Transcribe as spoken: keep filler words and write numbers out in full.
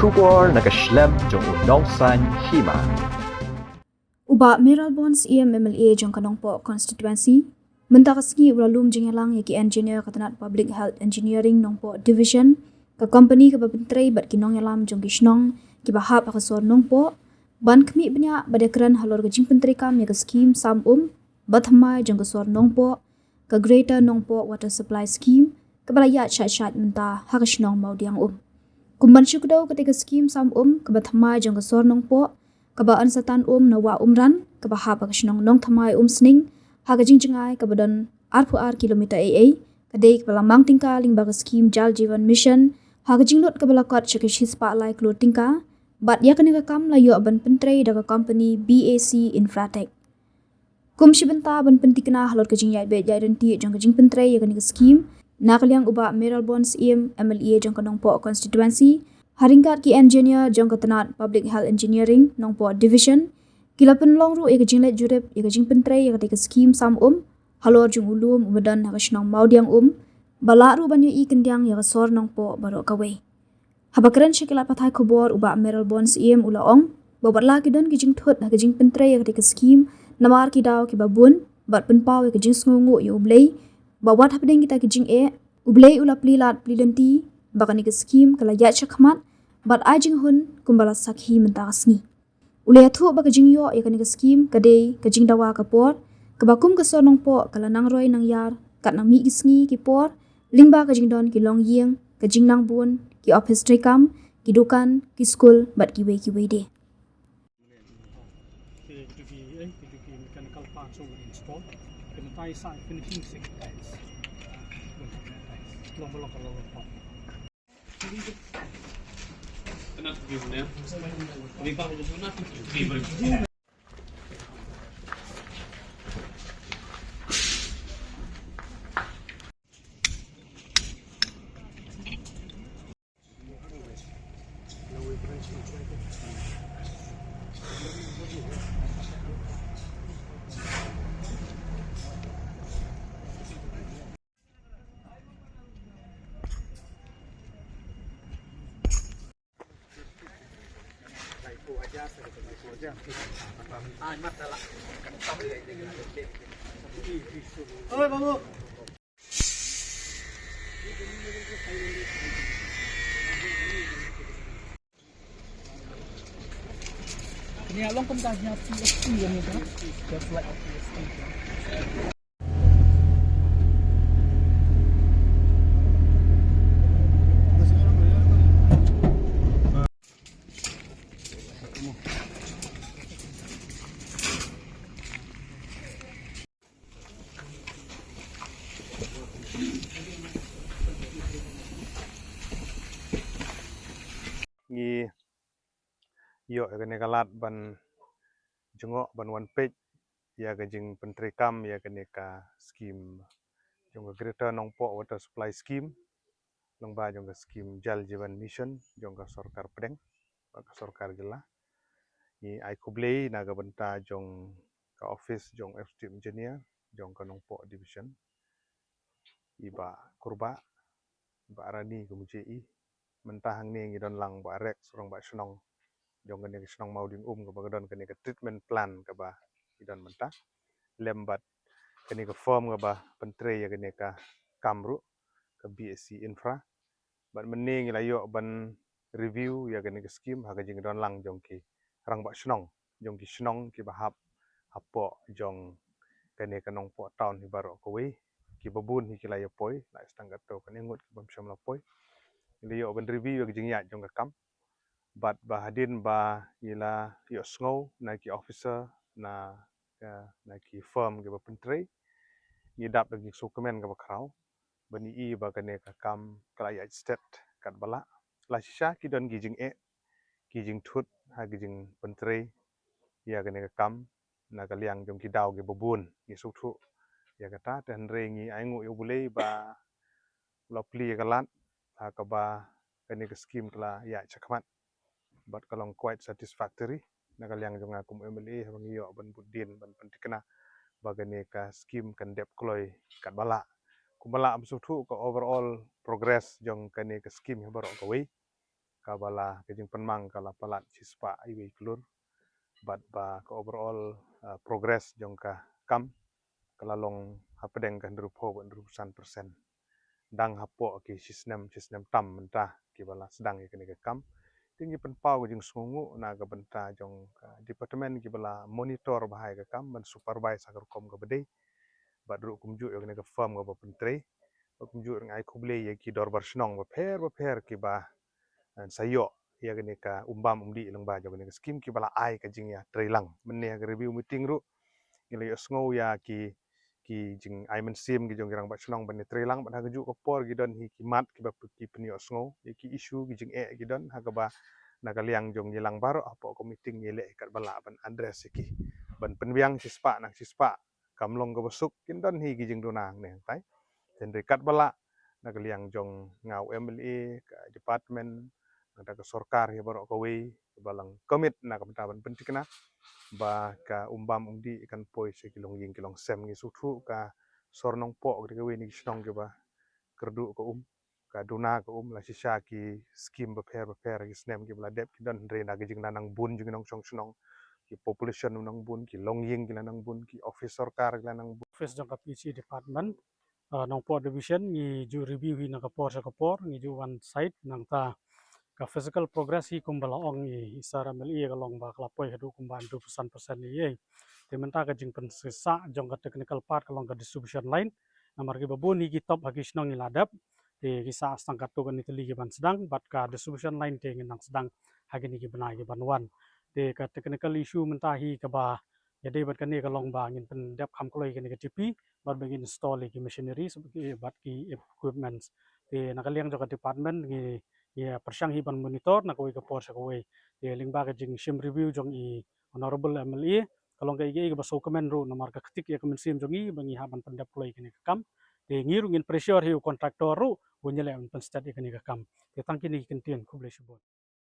Khubor na ka shlem jong u Nongsaiñ Hima. U Bah Mayralborn Syiem M L A jong ka Nongpoh Constituency mynta ka sngi u la lum jingïalang ïa ki engineer ka tnat Public Health Engineering Nongpoh Division, ka company kaba pyntrei bad ki nongïalam jong ki shnong kiba hap ha ka sor Nongpoh, ban khmih bniah bad ïakren halor ka jingpyntreikam ïa ka skhim sam um ba thymmai jong ka sor Nongpoh, ka Greater Nongpoh Water Supply Scheme, kaba la ïaid shait shait mynta ha ka shnong Mawdiangum. Kum ban shu kdew, kata ka skhim sam um kaba thymmai jong ka sor Nongpoh, kaba yn sa tan um na Wah Umran, kaba hap ha ka shnong Nongthymmai Umsning, ha ka jingjngai kaba don arphew ar kilometer ei ei, ka dei kaba la mang tyngka lyngba ka skhim Jal Jeevan Mission, ha ka jinglut kaba la kot sha ka shispah lai klur tyngka, bad ïa kane ka kam la ïoh ban pyntrei da ka company B A C Infratech. Kum shi bynta ban pynthikna halor ka jingïaid beit ïaid ryntih jong ka jingpyntrei ïa kane ka skhim, na ka liang u Bah Mayralborn Syiem M L A jong ka Nongpoh Constituency, ha ryngkat ki engineer jong ka tnat Public Health Engineering Nongpoh Division, ki la pynlong ruh ïa ka jingleit jurip ïa ka jingpyntrei ïa kata ka skhim sam um halor jong u lum uba don ha ka shnong Mawdiangum, ba lah ruh ban ïohi kyndiang ïa ka sor Nongpoh baroh kawei. Haba kren sha ki lad pathai khubor, u Bah Mayralborn Syiem u la ong ba wat la ki don ki jingthut ha ka jingpyntrei ïa kata ka skhim namar ki daw kiba bun, bad pynpaw ïa ka jingsngewnguh ïa U Blei ba wat hapdeng kita ki jingeh, U Blei u la plie lad plie lynti ba kane ka skhim ka la ïaid shakhmat bad ai jinghun kumba la sakhi mynta ka sngi. U la ïathuh ba ka jingïoh ïa kane ka skhim ka dei ka jingdawa ka por, kaba kum ka sor Nongpoh ka la nang roi nang ïar katba mih ki sngi ki por, lyngba ka jingdon ki longïing, ka jingnangbun, ki ophis treikam, ki dukan, ki skul bad kiwei kiwei de. Ngi ïoh ïa kane ka lad ban jngoh ban wan peit ïa ka jingpyntreikam ïa kane ka skhim jong ka Greater Nongpoh Water Supply Scheme, lyngba jong ka skhim Jal Jeevan Mission jong ka sorkar pdeng bad ka sorkar jylla. Ngi ai khublei na ka bynta jong ka office jong Executive Engineer jong ka Nongpoh Division, i Bah Kurbah, Bah Rani ka mujhe i. Mynta hangne ngi don lang Bah Rex, u rangbah shnong jong kane ka shnong Mawdiangum, kaba ka don kane ka treatment plant kaba ngi don mynta, lem bad kane ka firm kaba pyntrei ïa kane ka kam ruh, ka B A C Infra. Bad mynne ngi la ïoh ban review ïa kane ka skhim ha ka jingdon lang jong ki rangbah shnong jong ki shnong kiba hap hapoh jong kane ka Nongpoh town hi baroh kawei. Kiba bun hi ki la ïa poi, la ïa sdang katto katne ngut ki bym shym la poi. Ngi la ïoh ban review ïa ka jingïaid jong ka kam. Bad ba hadien ba ngi la ïohsngew na ki officer na ka, na ki firm kiba pyntrei, ngi dap da ka jingsngewkmen kaba khraw ban ïohi ba kane ka kam ka la ïaid stet katba lah. La shisha ki don ki jingeh, ki jingthut ha ki jingpyntrei ïa kane ka kam na ka liang jong ki daw kiba bun. Ngi sngewthuh ïa kata, te hynrei ngi ainguh ïa U Blei ba u la plie ïa ka lad ha kaba kane ka skhim ka la ïaid shakhmat bad ka long quite satisfactory. Na ka liang jong nga kum M L A, haba ngi ïoh ban bud dien ban pynthikna ba kane ka skhim kan dep kloi katba lah. Kumba lah ban sngewthuh ka overall progress jong kane ka skhim hi baroh kawei. kaba la ka jingpynmang ka la palat shispah iwei klur bad ba ka overall uh, progress jong ka kam ka la long hapdeng ka hynriewphew bad hynriewphew san percent. Dang hapoh ki shisnem shisnem tam mynta kiba la sdang ïa kane ka kam. Te ngi pynpaw ka jingsngewnguh na ka bynta jong ka department kiba la monitor bha ïa ka kam ban supervise ha ka rukom kaba dei. Bad ruh kumjuh ïa kane ka firm kaba pyntrei. Bad kumjuh ruh ngi ai khublei ïa ki dorbar shnong bapher bapher kiba eh, sa ïoh ïa kane ka umbam umdih lyngba jong kane ka skim kiba la ai ka jingïatreilang. Mynne ha ka review meeting ruh ngi la ïohsngew ïa ki ki jingai mynsiem ki jong ki rangbah shnong ban ïatreilang bad ha kajuh ka por ki don hi ki mat kiba ki pynïohsngew ïa ki issue ki jingeh ki don ha kaba na ka liang jong ngi lang baroh hapoh ka meeting ngi leh katba lah ban address ïa ki ban pynbiang shispah na shispah kam long kaba suk kin don hi ki jingduna ne tai. Hynrei katba lah na ka liang jong nga u M L A ka department nangta ka sorkar hi baroh kawei ba lang commit na ka bynta ban pynthikna ba ka umbam umdih kan poi sha ki longïing ki longsem. Ngi sngewthuh ka sor Nongpoh ka kawei na ki shnong kiba kyrduh ka um ka duna ka um la shisha ki skim bapher bapher ki snem kiba la dep ki don hynrei na ka jingnangbun jong ki nongshong shnong ki population u nangbun ki longïing ki la nangbun ki office sorkar ki la nangbun. Office jong ka P H E department uh, Nongpoh division ngi ju review hi na ka por sha ka por ngi ju wan site nangta ka physical progress hi kumba la ong i sir M L A ka long ba ka la poi haduh kumba hynriewphew san percent ïa. Te mynta ka jingpynshisha jong ka technical part ka long ka distribution line namar kiba bun hi ki top ha ki shnong i la dep. Te ki sah sdang katto katne tylli ki ban sdang bad ka distribution line te ngin nang sdang ha kine ki bnai ki ban wan. Te ka technical issue mynta hi kaba ïadei bad kane ka long ba ngin pyndep kham kloi kane ka T P bad ba ngin install ïa ki machineries bad ki equipments. Te na ka liang jong ka department ngi ngi pyrshang hi ban monitor na kawei ka por sha kawei. Te lyngba ka jingshim review jong i honorable M L A ka long kaei kaei kaba sngewkmen ruh namar ka ktik ïa ka mynsiem jong i ba ngi hap ban pyndep kloi kane ka kam. Te ngi ruh ngin pressure hi u contractor ruh un ïaleh ban pynstet ïa kane ka kam. Te tang kine ki kyntien, khublei shibun.